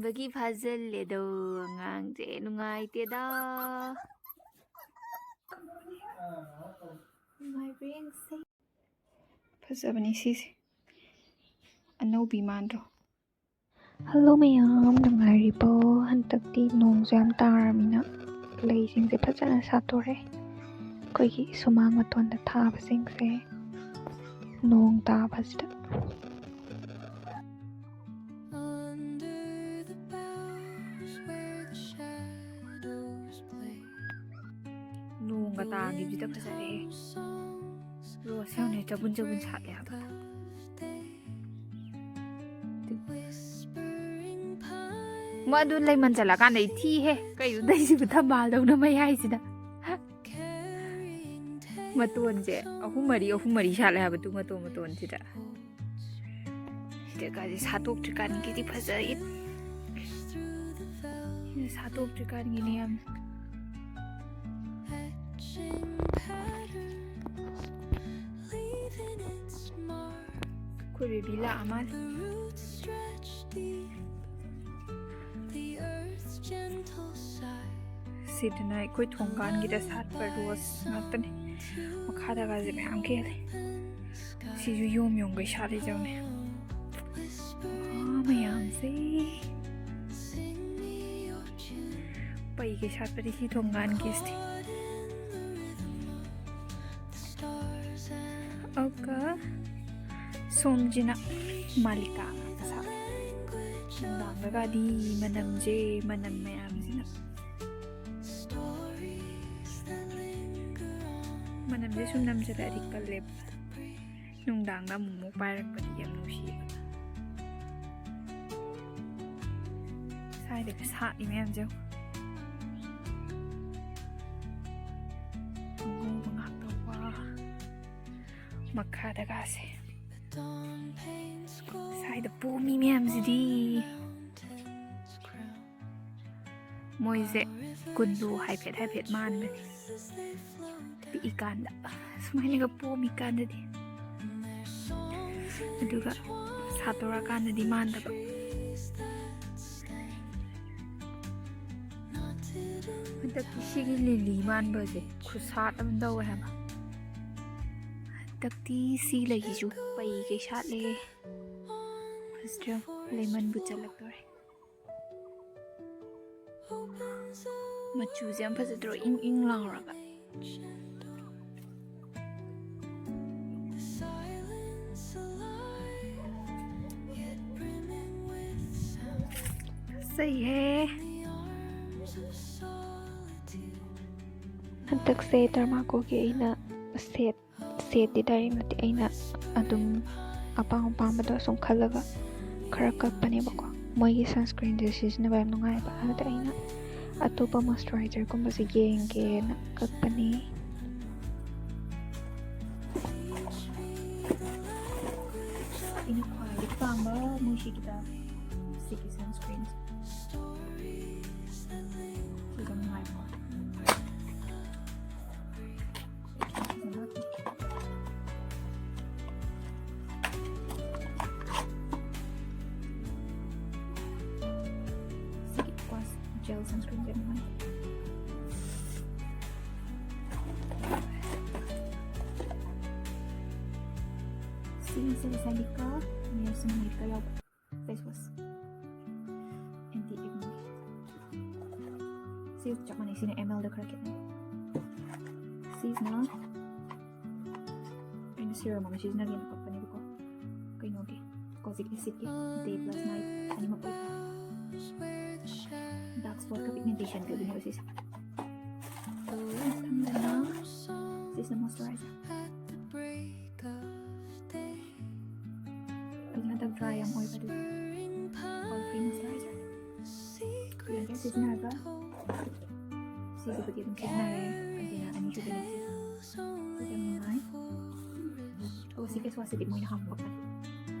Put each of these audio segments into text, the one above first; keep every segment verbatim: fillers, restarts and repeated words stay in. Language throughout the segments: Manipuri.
ꯕꯒꯤ ꯐꯥꯖꯤꯜꯂꯦꯗꯣ ꯑꯉꯥꯡꯁꯦ, ꯅꯨꯡꯉꯥꯏꯇꯦꯗ꯫ ꯅꯨꯡꯉꯥꯏꯕ꯭ꯔꯥ ꯌꯦꯡꯁꯦ꯫ ꯐꯖꯕꯅꯤ ꯁꯤꯁꯦ, ꯑꯅꯧꯕꯤ ꯃꯥꯟꯗ꯭ꯔꯣ? ꯍꯜꯂꯣ ꯃꯌꯥꯝ, ꯅꯨꯡꯉꯥꯏꯔꯤꯕꯣ? ꯍꯟꯗꯛꯇꯤ ꯅꯣꯡꯁꯨ ꯌꯥꯝ ꯇꯥꯔꯕꯅꯤꯅ ꯂꯩꯁꯤꯡꯁꯦ ꯐꯖꯅ ꯁꯥꯠꯇꯣꯔꯦ꯫ ꯑꯩꯈꯣꯏꯒꯤ ꯁꯨꯃꯥꯡ ꯃꯇꯣꯟꯗ ꯊꯥꯕꯁꯤꯡꯁꯦ ꯅꯣꯡ ꯇꯥꯕꯁꯤꯗ꯫ ꯅꯣꯡꯒ ꯇꯥꯈꯤꯕꯁꯤꯗ ꯐꯖꯔꯦ꯫ ꯔꯣꯁ ꯌꯥꯝꯅ ꯆꯕꯨꯟ ꯆꯕꯨꯟ ꯁꯥꯠꯂꯦ ꯍꯥꯏꯕ꯫ ꯃꯣꯏ ꯑꯗꯨ ꯂꯩꯃꯟ ꯆꯜꯂꯀꯥꯟꯗ ꯑꯩ ꯊꯤꯍꯦ꯫ ꯀꯩꯅꯣ ꯇꯧꯏꯁꯤꯕꯨ ꯊꯝꯕꯥꯜꯗꯧꯅ ꯃꯌꯥꯏꯁꯤꯗ? ꯃꯇꯣꯟꯁꯦ ꯑꯍꯨꯝ ꯃꯔꯤ, ꯑꯍꯨꯝ ꯃꯔꯤ ꯁꯥꯠꯂꯦ ꯍꯥꯏꯕ, ꯇꯨ ꯃꯇꯣꯟ ꯃꯇꯣꯟꯁꯤꯗ꯫ ꯁꯤꯗ ꯀꯥꯁꯦ ꯁꯥꯠꯇꯣꯛꯇ꯭ꯔꯤꯀꯥꯟꯒꯤꯗꯤ ꯐꯖꯩ꯫ ꯁꯤꯅ ꯁꯥꯠꯇꯣꯛꯇ꯭ꯔꯤꯀꯥꯟꯒꯤꯅꯦ ꯌꯥꯝꯅ꯫ ꯑꯩꯈꯣꯏ ꯕꯦꯕꯤ ꯂꯥꯛꯑ ꯃꯥꯜꯂꯦ꯫ ꯁꯤꯗꯅ ꯑꯩꯈꯣꯏ ꯊꯣꯡꯒꯥꯟꯒꯤꯗ ꯁꯥꯠꯄ ꯔꯣꯁ ꯉꯥꯛꯇꯅꯦ꯫ ꯃꯈꯥꯗꯒꯁꯦ ꯃꯌꯥꯝ ꯀꯦꯜꯂꯦ꯫ ꯁꯤꯁꯨ ꯌꯣꯝ ꯌꯣꯝꯒꯩ ꯁꯥꯠꯂꯤ ꯌꯦꯡꯉꯨꯅꯦ꯫ ꯑꯥ, ꯃꯌꯥꯝꯁꯦ꯫ ꯄꯩꯒꯩ ꯁꯥꯠꯄꯗꯤ ꯁꯤ ꯊꯣꯡꯒꯥꯟꯒꯤꯁꯦ꯫ ꯑꯗꯨꯒ ꯁꯣꯝꯁꯤꯅ ꯃꯥꯂꯤꯀꯥ ꯉꯥꯛꯇ ꯁꯥꯠꯂꯦ꯫ ꯅꯨꯡꯗꯥꯡꯗꯒꯗꯤ ꯃꯅꯝꯁꯦ, ꯃꯅꯝ ꯃꯌꯥꯝꯁꯤꯅ꯫ ꯃꯅꯝꯁꯦ ꯁꯨꯝ ꯅꯝꯁꯤꯜꯂꯛꯑꯗꯤ ꯀꯜꯂꯦꯕ꯫ ꯅꯨꯡꯗꯥꯡꯗ ꯑꯃꯨꯛ ꯑꯃꯨꯛ ꯄꯥꯏꯔꯛꯄꯗꯤ ꯌꯥꯝ ꯅꯨꯡꯁꯤꯌꯦꯕ꯫ ꯁ꯭ꯋꯥꯏꯗꯒ ꯁꯥꯠꯂꯤ ꯃꯌꯥꯝꯁꯦ ꯌꯦꯡꯉꯨ꯫ ꯑꯉꯧꯕ ꯉꯥꯛꯇ, ꯋꯥ꯫ ꯃꯈꯥꯗꯒꯁꯦ꯫ ꯁ꯭ꯋꯥꯏꯗ ꯄꯣꯝꯃꯤ ꯃꯌꯥꯝꯁꯤꯗꯤ꯫ ꯃꯣꯏꯁꯦ ꯀꯨꯟꯗꯣ ꯍꯥꯏꯐꯦꯠ ꯍꯥꯏꯐꯦꯠ ꯃꯥꯟꯕꯅꯦ꯫ ꯄꯤꯛꯏꯀꯥꯟꯗ ꯁꯨꯃꯥꯏꯅꯒ ꯄꯣꯝꯃꯤꯀꯥꯟꯗꯗꯤ, ꯑꯗꯨꯒ ꯁꯥꯠꯇꯣꯔꯀꯥꯟꯗꯗꯤ ꯃꯥꯟꯗꯕ꯫ ꯍꯟꯗꯛꯇꯤ ꯁꯤꯒꯤ ꯂꯤꯂꯤ ꯃꯥꯟꯕꯁꯦ ꯈꯨꯁꯥꯠ ꯑꯃ ꯇꯧꯋꯦ ꯍꯥꯏꯕ꯫ ꯍꯟꯗꯛꯇꯤ ꯁꯤ ꯂꯩꯁꯤꯁꯨ ꯄꯩꯒꯩ ꯁꯥꯠꯂꯦ꯫ ꯐꯖꯗ꯭ꯔꯣ? ꯂꯦꯃꯟꯕꯨ ꯆꯜꯂꯛꯇꯣꯔꯦ꯫ ꯃꯆꯨꯁꯦ ꯌꯥꯝ ꯐꯖꯗ꯭ꯔꯣ? ꯏꯪ ꯏꯪ ꯂꯥꯎꯔꯒ꯫ ꯐꯖꯩꯍꯦ꯫ ꯍꯟꯗꯛꯁꯦ ꯗꯔꯃꯥꯀꯣꯒꯤ ꯑꯩꯅ ꯁꯦꯠ ꯁꯦꯠꯇꯤ ꯗꯥꯏꯔꯦꯛ ꯅꯠꯇꯦ, ꯑꯩꯅ ꯑꯗꯨꯝ ꯑꯄꯥꯝ ꯑꯄꯥꯝꯕꯗꯣ ꯁꯨꯝ ꯈꯜꯂꯒ ꯈꯔ ꯀꯛꯄꯅꯦꯕꯀꯣ꯫ ꯃꯣꯏꯒꯤ ꯁꯟꯁꯀ꯭ꯔꯤꯟꯁꯦ ꯁꯤꯖꯤꯟꯅꯕ ꯌꯥꯝ ꯅꯨꯡꯉꯥꯏꯕ, ꯑꯗꯨꯗ ꯑꯩꯅ ꯑꯇꯣꯞꯄ ꯃꯣꯏꯆꯔꯥꯏꯖꯔꯒꯨꯝꯕꯁꯦ ꯌꯦꯡꯒꯦꯅ ꯀꯛꯄꯅꯦ꯫ ꯑꯩꯅ ꯈ꯭ꯋꯥꯏꯗꯒꯤ ꯄꯥꯝꯕ ꯃꯣꯏꯁꯤꯒꯤꯗ ꯁꯤꯒꯤ ꯁꯟꯁꯀ꯭ꯔꯤꯟꯁꯦ꯫ ꯁꯤꯒ ꯅꯨꯡꯉꯥꯏꯕ꯫ ꯁꯤꯒꯤ ꯄꯣꯟꯁ ꯖꯦꯜ ꯁꯟꯁꯀ꯭ꯔꯤꯟꯁꯦ ꯅꯨꯡꯉꯥꯏ꯫ ꯁꯤꯒꯤꯁꯦ ꯉꯁꯥꯏ ꯂꯤꯛꯀ ꯅꯤꯌꯥꯁꯤꯅꯥꯃꯥꯏꯠꯀ ꯌꯥꯎꯕ ꯐꯦꯁ ꯋꯥꯁ꯫ Anti acne. ꯁꯤ ꯆꯞ ꯃꯥꯟꯅꯩ, ꯁꯤꯅ ꯑꯦꯝ ꯑꯦꯜꯗ ꯈꯔ ꯈꯦꯠꯅꯩ꯫ ꯁꯤꯁꯤꯅ ꯑꯩꯅ ꯁꯤꯔꯝ ꯑꯃ ꯁꯤꯖꯤꯟꯅꯒꯦꯅ ꯀꯛꯄꯅꯦꯕꯀꯣ꯫ ꯀꯩꯅꯣꯒꯤ, ꯀꯣꯖꯤꯛ ꯑꯦꯁꯤꯠꯀꯤ ꯗꯦ ꯄ꯭ꯂꯁ ꯅꯥꯏꯠ ꯑꯅꯤꯃꯛ ꯑꯣꯏꯕ꯫ ꯗꯥꯔꯛ ꯁ꯭ꯄꯣꯠꯀ ꯄꯤꯒꯃꯦꯟꯇꯦꯁꯟꯒ ꯑꯗꯨꯝ ꯑꯣꯏ ꯁꯤꯁꯦ꯫ ꯃꯊꯪꯗꯅ ꯁꯤꯁꯤꯅ ꯃꯣꯏꯆꯔꯥꯏꯖꯔ꯫ ꯑꯩ ꯍꯟꯗꯛ ꯗ꯭ꯔꯥꯏ ꯌꯥꯝ ꯑꯣꯏꯕ ꯑꯗꯨꯒꯤ ꯑꯣꯏꯜ ꯐ꯭ꯔꯤ ꯃꯣꯏꯆꯔꯥꯏꯖꯔ꯫ ꯀꯨꯏꯔꯦ ꯁꯤꯖꯤꯟꯅꯔꯒ꯫ ꯁꯤꯁꯤꯕꯨꯗꯤ ꯑꯗꯨꯝ ꯁꯤꯖꯤꯟꯅꯔꯦ, ꯀꯟꯇꯦꯅꯔ ꯑꯅꯤꯁꯨꯕꯅꯦ ꯁꯤꯁꯦ꯫ ꯁꯤꯁꯦ ꯌꯥꯝ ꯅꯨꯡꯉꯥꯏ꯫ ꯑꯣ, ꯁꯤ ꯐꯦꯁ ꯋꯥꯁꯁꯤꯗꯤ ꯃꯣꯏꯅ ꯍꯥꯟꯅ ꯍꯧꯔꯛꯄꯅꯦ꯫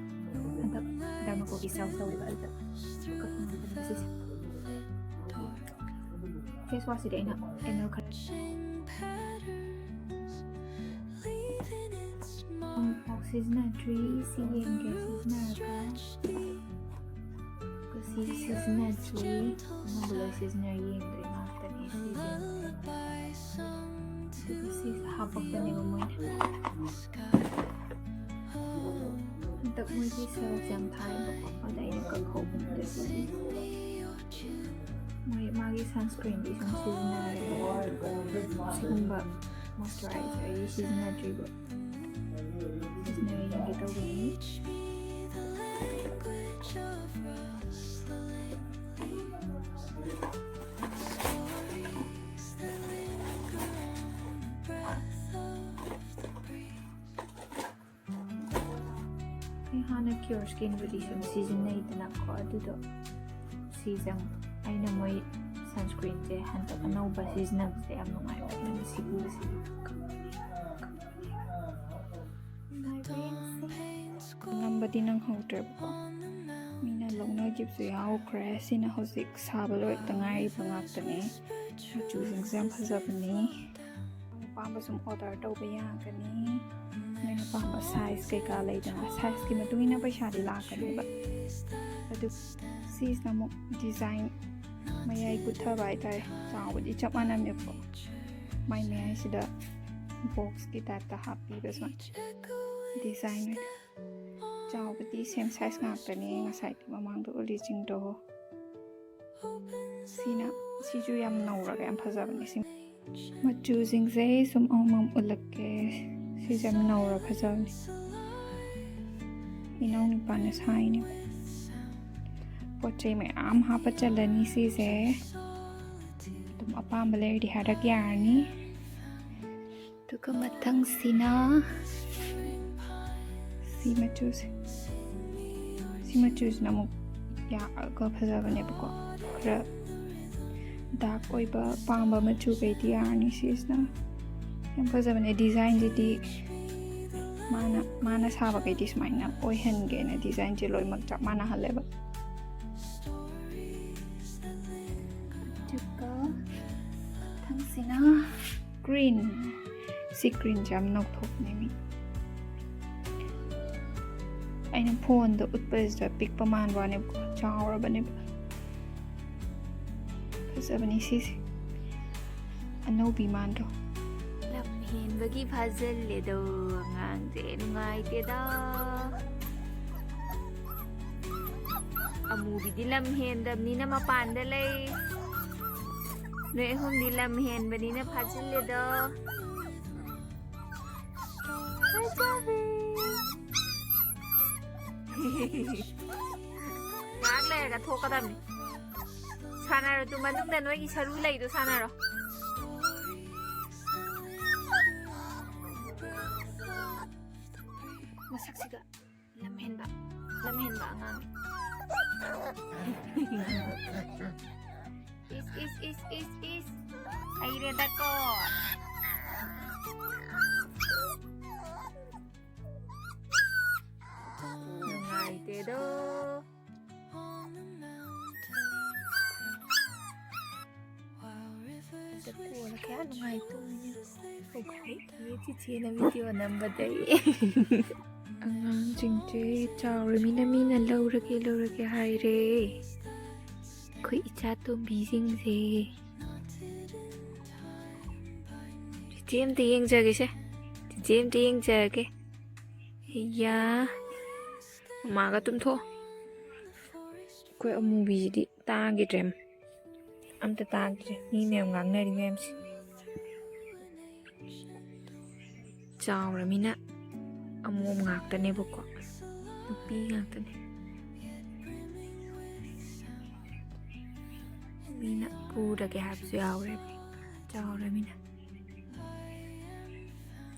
ꯍꯟꯗꯛ ꯗꯔꯃꯥꯀꯣꯒꯤ ꯁꯦꯜꯁ ꯇꯧꯋꯦꯕ, ꯑꯗꯨꯗ ꯀꯛꯄ ꯉꯥꯛꯇꯅꯦꯕ ꯁꯤꯁꯦ꯫ ꯐꯦꯁ ꯋꯥꯁꯁꯤꯗꯤ ꯑꯩꯅ ꯑꯦꯝ ꯑꯦꯜ ꯈꯔ ꯑꯃꯨꯛꯐꯥꯎ ꯁꯤꯖꯤꯟꯅꯗ꯭ꯔꯤ꯫ ꯁꯤ ꯌꯦꯡꯒꯦ ꯁꯤꯖꯤꯟꯅꯔꯒ꯫ ꯁꯤ ꯁꯤꯖꯤꯟꯅꯗ꯭ꯔꯤ꯫ ꯑꯅꯧꯕ ꯂꯣꯏ ꯁꯤꯖꯤꯟꯅꯔ ꯌꯦꯡꯗ꯭ꯔꯤ ꯉꯥꯛꯇꯅꯦ꯫ ꯑꯗꯨꯒ ꯁꯤꯁꯦ ꯍꯥꯞꯄꯛꯄꯅꯦꯕ ꯃꯣꯏꯅ꯫ ꯍꯟꯗꯛ ꯃꯣꯏꯒꯤ ꯁꯦꯜꯁ ꯌꯥꯝ ꯊꯥꯏꯕꯀꯣ, ꯑꯗ ꯑꯩꯅ ꯀꯛꯍꯧꯕꯅꯦ꯫ ꯑꯗꯨꯒꯤ ꯃꯣꯏ ꯃꯥꯒꯤ ꯁꯟꯁꯀ꯭ꯔꯤꯟꯗꯤ ꯁꯨꯝ ꯁꯤꯖꯤꯟꯅꯔꯦ, ꯑꯗꯨꯒ ꯁꯤꯒꯨꯝꯕ ꯃꯣꯏꯆꯔꯥꯏꯖꯔ ꯑꯩ ꯁꯤꯖꯤꯟꯅꯗ꯭ꯔꯤꯕ, ꯁꯤꯖꯤꯟꯅꯔ ꯌꯦꯡꯒꯦ ꯇꯧꯕꯅꯤ꯫ ꯑꯩ ꯍꯥꯟꯅ ꯀ꯭ꯌꯣꯔ ꯁ꯭ꯀꯤꯟꯕꯨꯗꯤ ꯁꯨꯝ ꯁꯤꯖꯤꯟꯅꯩꯗꯅꯀꯣ, ꯑꯗꯨꯗꯣ ꯁꯤꯁꯦ ꯑꯩꯅ ꯃꯣꯏ ꯁꯟꯁꯀ꯭ꯔꯤꯟꯁꯦ ꯍꯟꯗꯛ ꯑꯅꯧꯕ ꯁꯤꯖꯤꯟꯅꯕꯁꯦ ꯌꯥꯝ ꯅꯨꯡꯉꯥꯏꯕ, ꯑꯩꯅ ꯁꯤꯒꯨꯝꯕꯁꯦ ꯅꯝꯕꯗꯤ ꯅꯪꯍꯧꯗ꯭ꯔꯦꯕꯀꯣ, ꯃꯤꯅ ꯂꯧꯅꯈꯤꯕꯁꯨ ꯌꯥꯎꯈ꯭ꯔꯦ꯫ ꯁꯤꯅ ꯍꯧꯖꯤꯛ ꯁꯥꯕ ꯂꯣꯏꯔꯛꯇ ꯉꯥꯏꯔꯤꯕ ꯉꯥꯛꯇꯅꯦ꯫ ꯃꯆꯨꯁꯤꯡꯁꯦ ꯌꯥꯝ ꯐꯖꯕꯅꯤ꯫ ꯑꯄꯥꯝꯕ ꯁꯨꯝ ꯑꯣꯔꯗꯔ ꯇꯧꯕ ꯌꯥꯒꯅꯤ꯫ ꯅꯣꯏꯅ ꯄꯥꯝꯕ ꯁꯥꯏꯖ ꯀꯩꯀꯥ ꯂꯩꯗꯅ, ꯁꯥꯏꯖꯀꯤ ꯃꯇꯨꯡ ꯏꯟꯅ ꯄꯩꯁꯥꯗꯤ ꯂꯥꯛꯀꯅꯦꯕ꯫ ꯑꯗꯨ ꯁꯤꯁꯤꯅ ꯑꯃꯨꯛ ꯗꯤꯖꯥꯏꯟ ꯃꯌꯥꯏ ꯀꯨꯠꯊꯕ ꯍꯥꯏꯇꯥꯔꯦ꯫ ꯆꯥꯎꯕꯗꯤ ꯆꯞ ꯃꯥꯟꯅꯕꯅꯦꯕꯀꯣ, ꯃꯥꯏ ꯃꯌꯥꯏꯁꯤꯗ ꯕꯣꯛꯁꯀꯤ ꯇꯥꯏꯞꯇ ꯍꯥꯞꯄꯤꯕ ꯁꯨꯃꯥꯏꯅ ꯗꯤꯖꯥꯏꯟ ꯑꯣꯏꯅ꯫ ꯆꯥꯎꯕꯗꯤ ꯁꯦꯝ ꯁꯥꯏꯖ ꯉꯥꯛꯇꯅꯦ, ꯉꯁꯥꯏꯒꯤ ꯃꯃꯥꯡꯗ ꯎꯠꯂꯤꯁꯤꯡꯗꯣ꯫ ꯁꯤꯅ, ꯁꯤꯁꯨ ꯌꯥꯝ ꯅꯧꯔꯒ ꯌꯥꯝ ꯐꯖꯕꯅꯦ꯫ ꯁꯤ ꯃꯆꯨꯁꯤꯡꯁꯦ ꯁꯨꯝ ꯑꯃꯃꯝ ꯎꯠꯂꯛꯀꯦ꯫ ꯁꯤꯁꯦ ꯌꯥꯝ ꯅꯧꯔ ꯐꯖꯕꯅꯦ, ꯏꯅꯥꯎ ꯅꯨꯄꯥꯅ ꯁꯥꯏꯅꯦ꯫ ꯄꯣꯠ ꯆꯩ ꯃꯌꯥꯝ ꯍꯥꯞꯄ ꯆꯜꯂꯅꯤ ꯁꯤꯁꯦ꯫ ꯑꯗꯨꯝ ꯑꯄꯥꯝꯕ ꯂꯩꯔꯗꯤ ꯍꯥꯏꯔꯛ ꯌꯥꯔꯅꯤ꯫ ꯑꯗꯨꯒ ꯃꯊꯪꯁꯤꯅ ꯁꯤ ꯃꯆꯨꯁꯦ, ꯁꯤ ꯃꯆꯨꯁꯤꯅ ꯑꯃꯨꯛ ꯌꯥꯛꯑꯒ ꯐꯖꯕꯅꯦꯕꯀꯣ꯫ ꯈꯔ ꯗꯥꯔꯛ ꯑꯣꯏꯕ ꯄꯥꯝꯕ ꯃꯆꯨꯈꯩꯗꯤ ꯌꯥꯔꯅꯤ꯫ ꯁꯤꯁꯤꯅ ꯌꯥꯝ ꯐꯖꯕꯅꯦ꯫ ꯗꯤꯖꯥꯏꯟꯁꯤꯗꯤ ꯃꯥꯅ, ꯃꯥꯅ ꯁꯥꯕꯈꯩꯗꯤ ꯁꯨꯃꯥꯏꯅ ꯑꯣꯏꯍꯟꯒꯦꯅ ꯗꯤꯖꯥꯏꯟꯁꯦ ꯂꯣꯏꯅꯃꯛ ꯆꯞ ꯃꯥꯟꯅꯍꯜꯂꯦꯕ꯫ ꯑꯗꯨꯒ ꯃꯊꯪꯁꯤꯅ ꯒ꯭ꯔꯤꯟ꯫ ꯁꯤ ꯒ꯭ꯔꯤꯟꯁꯦ ꯌꯥꯝ ꯅꯧꯊꯣꯛꯄꯅꯦ ꯃꯤ꯫ ꯑꯩꯅ ꯐꯣꯟꯗ ꯎꯠꯄꯁꯤꯗ ꯄꯤꯛꯄ ꯃꯥꯟꯕ ꯋꯥꯅꯦꯕꯀꯣ, ꯆꯥꯎꯔꯕꯅꯦꯕ꯫ ꯐꯖꯕꯅꯤ ꯁꯤꯁꯦ꯫ ꯑꯅꯧꯕꯤ ꯃꯥꯟꯗ꯭ꯔꯣ? ꯂꯝ ꯍꯦꯟꯕꯒꯤ ꯐꯥꯖꯤꯜꯂꯦꯗꯣ ꯑꯉꯥꯡꯁꯦ, ꯅꯨꯡꯉꯥꯏꯇꯦꯗ꯫ ꯑꯃꯨꯕꯤꯗꯤ ꯂꯝ ꯍꯦꯟꯗꯕꯅꯤꯅ ꯃꯄꯥꯟꯗ ꯂꯩ꯫ ꯅꯣꯏ ꯑꯍꯨꯝꯗꯤ ꯂꯝ ꯍꯦꯟꯕꯅꯤꯅ ꯐꯥꯖꯤꯜꯂꯦꯗꯣ꯫ ꯐꯖꯔꯦ꯫ ꯉꯥꯏꯍꯥꯛ ꯂꯩꯔꯒ ꯊꯣꯛꯀꯗꯕꯅꯤ꯫ ꯁꯥꯟꯅꯔꯣ, ꯇꯨ ꯃꯅꯨꯡꯗ ꯅꯣꯏꯒꯤ ꯁꯔꯨ ꯂꯩꯗꯣ ꯁꯥꯟꯅꯔꯣ꯫ ꯃꯁꯛꯁꯤꯒ ꯂꯝꯍꯦꯟꯕ, ꯂꯝꯍꯦꯟꯕ ꯑꯉꯥꯡ꯫ ꯏꯁ, ꯏꯁ, ꯏꯁ, ꯏꯁ, ꯏꯁ꯫ ꯍꯩꯔꯦꯗꯀꯣ꯫ ꯅꯨꯡꯉꯥꯏꯇꯦꯗꯣ꯫ ꯀꯌꯥ ꯅꯨꯡꯉꯥꯏꯇꯣꯏꯅꯣ꯫ ꯆꯤꯆꯦꯅ ꯚꯤꯗꯤꯑꯣ ꯅꯝꯕꯗꯩ꯫ ꯑꯉꯥꯡꯁꯤꯡꯁꯦ ꯆꯥꯎꯔꯃꯤꯅ ꯃꯤꯅ ꯂꯧꯔꯒꯦ, ꯂꯧꯔꯒꯦ ꯍꯥꯏꯔꯦ꯫ ꯑꯩꯈꯣꯏ ꯏꯆꯥ ꯇꯣꯝꯕꯤꯁꯤꯡꯁꯦ꯫ ꯆꯤꯆꯦ ꯑꯝꯇ ꯌꯦꯡꯖꯒꯦꯁꯦ꯫ ꯆꯤꯆꯦ ꯑꯝꯇ ꯌꯦꯡꯖꯒꯦ꯫ ꯏꯌꯥ꯫ ꯃꯃꯥꯒ ꯇꯨꯝꯊꯣꯛ꯫ ꯑꯩꯈꯣꯏ ꯑꯃꯨꯕꯤꯁꯤꯗꯤ ꯇꯥꯈꯤꯗ꯭ꯔꯦ꯫ ꯑꯝꯇ ꯇꯥꯈꯤꯗ꯭ꯔꯦ꯫ ꯃꯤ ꯃꯌꯥꯝ ꯉꯥꯡꯅꯔꯤ ꯃꯌꯥꯝꯁꯦ꯫ ꯆꯥꯎꯔꯃꯤꯅ ꯑꯃꯣꯝ ꯉꯥꯛꯇꯅꯦꯕꯀꯣ꯫ ꯅꯨꯄꯤ ꯉꯥꯛꯇꯅꯦ꯫ ꯃꯤꯅ ꯄꯨꯔꯒꯦ ꯍꯥꯏꯕꯁꯨ ꯌꯥꯎꯔꯦ꯫ ꯆꯥꯎꯔꯃꯤꯅ꯫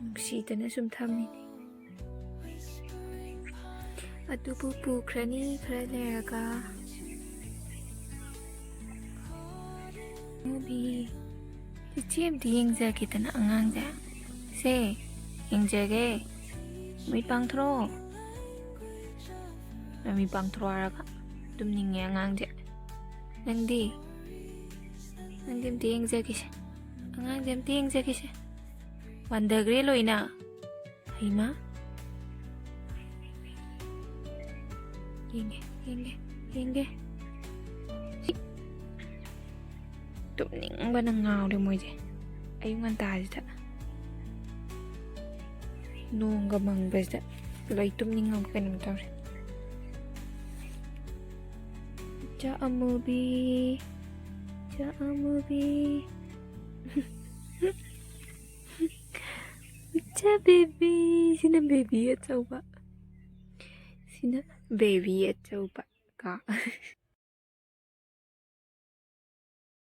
ꯅꯨꯡꯁꯤꯗꯅ ꯁꯨꯝ ꯊꯝꯃꯤꯅꯦ꯫ ꯑꯗꯨꯕꯨ ꯄꯨꯈ꯭ꯔꯅꯤ ꯈꯔ ꯂꯩꯔꯒ꯫ ꯅꯨꯄꯤ, ꯆꯤꯆꯦ ꯑꯝꯇ ꯌꯦꯡꯖꯒꯦꯗꯅ ꯑꯉꯥꯡꯁꯦ꯫ ꯁꯦ, ꯌꯦꯡꯖꯒꯦ꯫ ꯃꯤꯠ ꯄꯥꯡꯊꯣꯔꯛꯑꯣ꯫ ꯃꯃꯤꯠ ꯄꯥꯡꯊꯣꯔꯛꯑꯣ ꯍꯥꯏꯔꯒ ꯇꯨꯝꯅꯤꯡꯉꯦ ꯑꯉꯥꯡꯁꯦ꯫ ꯅꯪꯗꯤ? ꯅꯪꯗꯤ ꯑꯝꯇ ꯌꯦꯡꯖꯒꯦꯁꯦ꯫ ꯑꯉꯥꯡꯁꯦ ꯑꯝꯇ ꯌꯦꯡꯖꯒꯦꯁꯦ꯫ ꯋꯥꯟꯊꯈ꯭ꯔꯦ ꯂꯣꯏꯅ꯫ ꯍꯩꯃꯥ꯫ ꯌꯦꯡꯒꯦ, ꯌꯦꯡꯒꯦ, ꯌꯦꯡꯒꯦ꯫ ꯇꯨꯝꯅꯤꯡꯕꯅ ꯉꯥꯎꯔꯦ ꯃꯣꯏꯁꯦ꯫ ꯑꯌꯨꯛ ꯉꯟꯇꯥꯁꯤꯗ ꯅꯣꯡꯒ ꯃꯪꯕꯁꯤꯗ ꯂꯣꯏ ꯇꯨꯝꯅꯤꯡꯉꯕ ꯀꯩꯅꯣꯝ ꯇꯧꯔꯦ꯫ ꯏꯆꯥ ꯑꯃꯨꯕꯤ, ꯏꯆꯥ ꯑꯃꯨꯕꯤ, ꯏꯆꯥ ꯕꯦꯕꯤ꯫ ꯁꯤꯅ ꯕꯦꯕꯤ ꯑꯆꯧꯕ, ꯁꯤꯅ ꯕꯦꯕꯤ ꯑꯆꯧꯕ ꯀꯣ꯫